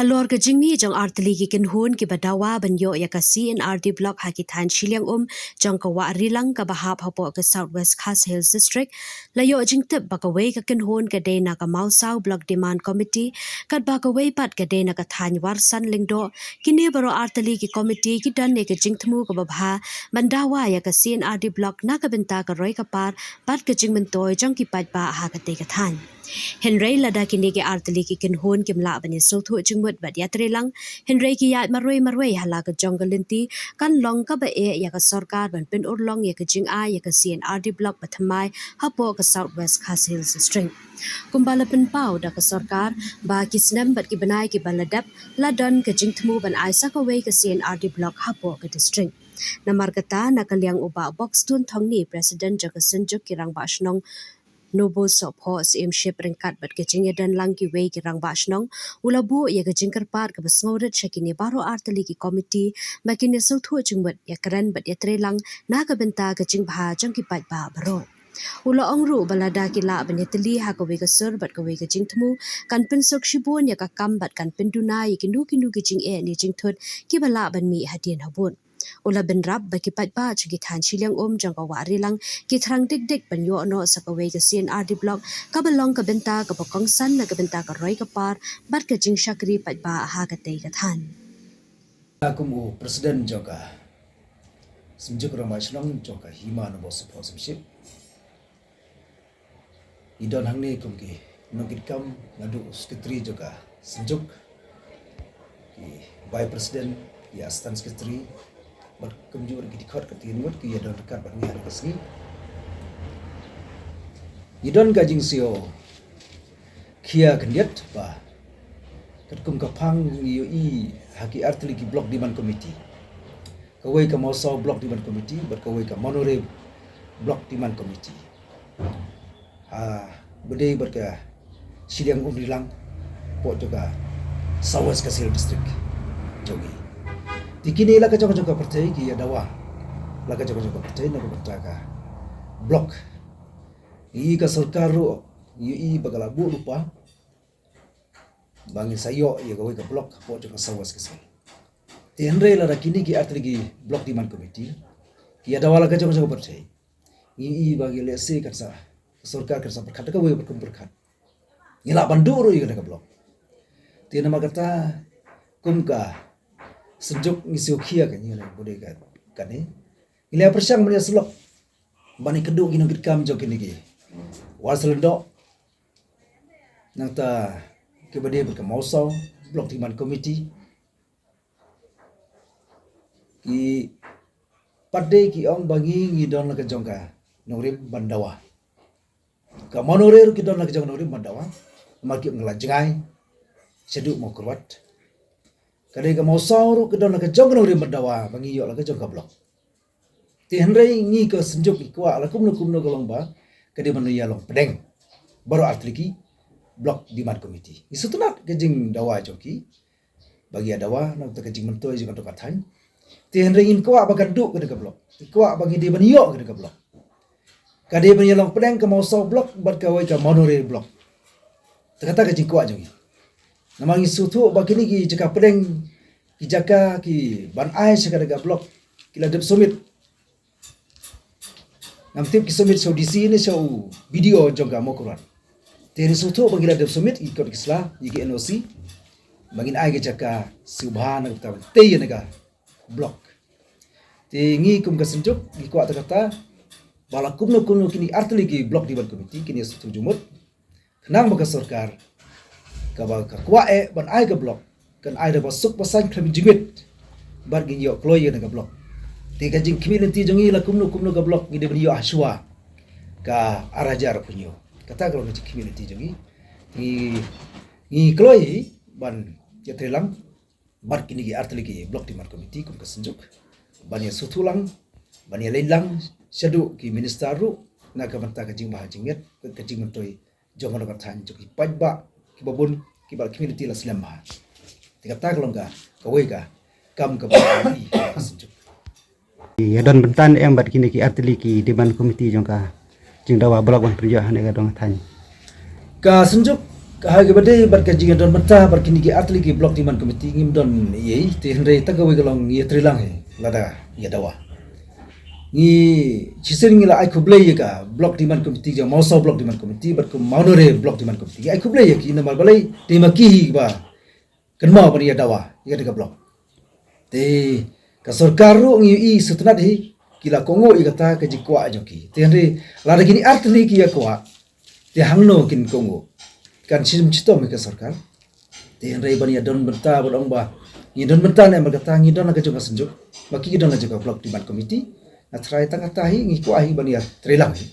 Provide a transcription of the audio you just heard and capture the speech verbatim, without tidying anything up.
Halor ka jingmih jong artylli ki kynhun kiba dawa ban ïoh ïa ka C and RD Block ha ki thaiñ shiliang um jong ka Wah Rilang kaba hap hapoh ka South West Khasi Hills District, la ïoh jingtip ba kawei ka kynhun ka dei na ka Mawsaw Block Demand Committee, katba kawei pat ka dei na ka thaiñ Warsan Lyngdoh. Kine baroh artylli ki komiti ki don ïa ka jingthmu kaba bha ban dawa ïa ka C and RD Block na ka bynta ka roi ka par bad ka jingmyntoi jong ki paidbah ha katei ka thaiñ. Hynrei lada kine ki artylli ki kynhun kim lah ban ïasngewthuh jingmut bad ïatreilang, hynrei ki ïaid marwei marwei ha la ka jong ka lynti, kan long kaba eh ïa ka sorkar ban pynurlong ïa ka jingai ïa ka C and RD Block bathymmai hapoh ka South West Khasi Hills District. Kumba la pynpaw da ka sorkar ba ki snem bad ki bnai kiba la dep, la don ka jingthmu ban ai sa kawei ka C and RD Block hapoh ka district. Namar kata, na ka liang u Bah Boxstone Thongni, President jong ka Synjuk ki Rangbah Shnong Nobo Sohphoh Syiemship, ryngkat bad ka jingïadonlang kiwei ki Rangbah Shnong, u la buh ïa ka jingkyrpad kaba sngewrit sha kine baroh artylli ki komiti ba kin ïasngewthuh jingmut, ïakren bad ïatreilang na ka bynta ka jingbha jong ki paidbah baroh. U la ong ruh ba lada ki lah ban ïatylli ha kawei ka sur bad kawei ka jingthmu, kan pynsuk shibun ïa ka kam bad kan pynduna ïa kino kino ki jingeh ne jingthut kiba lah ban mih hadien habud. U la bynrap ba ki paidbah jong ki thaiñ shiliang um jong ka Wah Rilang ki thrang dik dik ban ïoh noh sa kawei ka C and RD Block kaba long ka bynta kaba kongsan na ka bynta ka roi ka par bad ka jingshakri paidbah ha katei ka thaiñ. Nga kum u President jong ka Synjuk Rangbah Shnong jong ka Hima Nobo Sohphoh Syiemship, ngi don hangne kum ki nongkitkam, naduh u Secretary jong ka Synjuk, ki Vice President, ki Assistant Secretary, bad kumjuh ki dkhot ka tyngut ki ïadon ryngkat bad ngi ha kane ka sngi. Ngi don ka jingsngewkhia khyndiat ba katkum ka phang ngi ïohi ha ki artylli ki Block Demand Committee. Kawei ka Mawsaw Block Demand Committee bad kawei ka Monore Block Demand Committee. Ha, ba dei bad ka shiliang Umrilang, hapoh jong ka South West Khasi Hills District jong ngi. Te kine la ka jong ka jong ka pyrthei ki ïa dawa, la ka jong ka jong ka pyrthei na ka bynta ka block. Ngi ka sorkar ruh ngi ïohi ba ka la buh lypa ba ngin sa ïoh ïa kawei ka block hapoh jong ka South West Khasi Hills. Te hynrei lada kine ki artylli ki Block Demand Committee ki ïa dawa la ka jong ka jong ka pyrthei, ngi ïohi ba ngi lehse kan sa, ka sorkar kan sa pyrkhat da kawei bad kum pyrkhat. Ngi lah ban duh ruh ïa kane ka block. Te namar kata kum ka Synjuk ngi sngewkhia ka ngi leh ba dei ka, kane. Ngi leh pyrshang ban ïa syllok ban ïakynduh ki nongkitkam jong kine ki Warsan Lyngdoh, nangta kiba dei bad ka Mawsaw Block Demand Committee. Ki pat de ki ong ba ngi ngi don la ka jong ka nongrim ban dawa. Ka Monore ruh ki don la ka jong ka nongrim ban dawa, namar ki ong la jngai shaduh Mawkyrwat. Ka dei ka Mawsaw ruh ki don la ka jong ka nongrim ban dawa ba ngi ïoh la ka jong ka block. Te hynrei ngi ka Synjuk ngi kwah la kumno kumno ka long ba ka dei ban ïa long pdeng baroh artylli ki Block Demand Committee. Ngi sngewtynnat ka jingdawa jong ki ba ki ïa dawa na ka bynta ka jingmyntoi jong ka dong ka thaiñ. Te hynrei ngin kwah ba kan duh kane ka block, ngi kwah ba ngi dei ban ïoh kane ka block. Ka dei ban ïa long pdeng ka Mawsaw Block bad kawei ka Monore Block. Te kata ka jingkwah jong ngi. Namar ngi sngewthuh ba kine ki jaka pdeng, ki jaka ki ban ai sha kane ka block ki la dep submit. Ngam tip ki submit sha u D C ne sha u B D O jong ka Mawkyrwat. Te ngi sngewthuh ba ki la dep submit ïa ki kot ki sla, ïa ki N O C, ba ngin ai ki jaka sngewbha na ka bynta ban tei ïa kane ka block. Te ngi kum ka Synjuk ngi kwah ta kata ba la kumno kumno kine artylli ki Block Demand Committee kin ïa sngewthuh jingmut, khnang ba ka sorkar kaba ka kwah eh ban ai ka block kan ai da ba suk ba saiñ khlem jingmit bad ngin ïoh kloi ïa kane ka block. Te ka jingkhmih lynti jong ngi la kumno kumno ka block ngi dei ban ïoh ha shuwa ka ar hajar arphew hynñiew. Kata ka long ka jingkhmih lynti jong ngi. Ngi, ngi kloi ban ïatreilang bad kine ki artylli ki Block Demand Committee kum ka Synjuk ban ïa sngewthuh lang, ban ïa leit lang shaduh ki minister ruh na ka bynta ka jingbha jingmiat, ka jingmyntoi jong ka dong ka thaiñ jong ki paidbah kiba bun, kiba la khmih lynti la slem bha. Te kata ka long ka, kawei ka kam kaba ngi ka Synjuk. Ïa don bynta ne em bad kine ki artylli ki Demand Committee jong ka jingdawa block ban pynïoh ha kane ka dong ka thaiñ? Ka Synjuk Ka ha kaba dei bad ka jingdon bynta bad kine ki artylli ki block demand committee ngim don ei, te hynrei tang kawei ka long ngi ïatreilang hi lada ïa dawa. Ngi shisien ngi la ai khublei ïa ka block demand committee, jong Mawsaw block demand committee bad ka Mawnare block demand committee, ngi ai khublei ïa ki namar balei, te ma ki hi ba kynmaw ban ïa dawa ïa ka block. Te ka sorkar ruh ngi ïohi sngewtynnat hi, ki la kohnguh ïa kata ka jingkwah jong ki. Te hynrei lada kine artylli ki ïa kwah, te hangno kin kohnguh? Kan shim shitom hi ka sorkar. Te hynrei ban ïa don bynta ban ong ba ngi don bynta ne em, kata ngi don la ka jong ka synjuk, ma ki don la jong ka block demand committee. Nga tharai tang kata hi ngi kwah hi ban ïatreilang hi.